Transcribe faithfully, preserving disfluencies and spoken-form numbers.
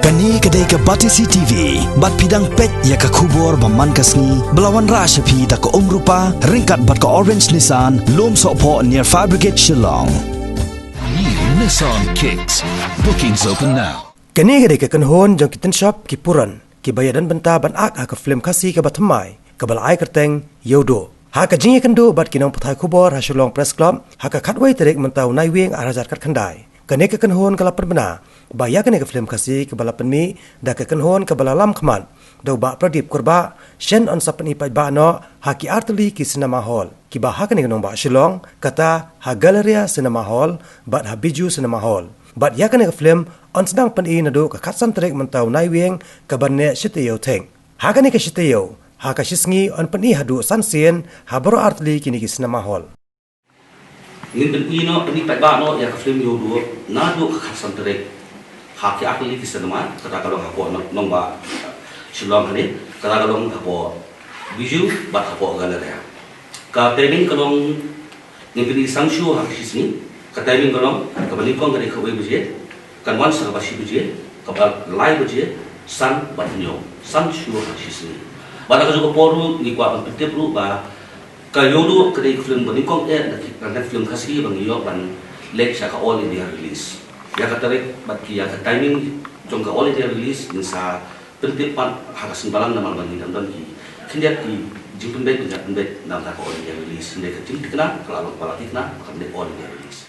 Kane ka dei ka Batesi T V, bad phi dang peit ïa ka khubor ba man ka sngi, ba la wanrah sha phi da ka Umrupa, ryngkat bad ka Orange Nissan, Lumsohphoh near Fire Brigade Shillong. New Nissan Kicks. Bookings open now. Kane ka dei ka kynhun jong ki tynshop ki puron, kiba ïadon bynta ban ak ha ka film Khasi kaba thymmai, kaba la ai kyrteng Ïewduh. Ha ka jingïakynduh bad ki nongpathai khubor ha Shillong Press Club, ha ka khatwei tarik mynta u Naiwieng ar hajar khatkhyndai, kane ka kynhun ka la pynbna ba ïa kane ka film Khasi kaba la pynmih da ka kynhun kaba la lam khmat da u Bah Pradip Kurbah, shen yn sa pyni paidbah noh ha ki artylli ki cinema hall, kiba ha kane ka nongbah Shillong, kata ha Galleria Cinema Hall bad ha Bijou Cinema Hall. Bad ïa kane ka film yn sdang pyni naduh ka khatsan tarik mynta u Naiwieng, kaban neh shi taïew thik. Ha kane ka shi taïew, ha ka shisngi yn pyni haduh san sien ha baroh artylli kine ki cinema hall. Ngin pyni noh, pyni paidbah noh ïa ka film Ïewduh naduh ka khatsan tarik ha ki artylli ki cinema, kata ka long hapoh nong-, nongbah Shillong hangne, kata ka long hapoh Bijou bad hapoh Galleria. Ka timing ka long, ngin pyni san shuh ha ka shisngi. Ka timing ka long, kaba nyngkong ka dei khatwei baje, kan wan sa kaba shi baje, kaba lai baje, san bad hynñiew, san shuh ha ka shisngi. Bad ha kajuh ka por ruh ngi kwah ban pyntip ruh ba ka Ïewduh ka dei ka film ba nyngkong eh na ki, na ki film Khasi ba ngi ïoh ban leit sha ka All India release. Ïa ka tarik bad ki, ïa ka timing jong ka All India release ngin sa pyntip pat ha ka sngi balang, namar ba ngi dang don ki khyndiat ki jingpynbeit, jingpynbeit na ka All India release. Hynrei ka jingthikna ka la long, ba la thikna ba kan dei All India release.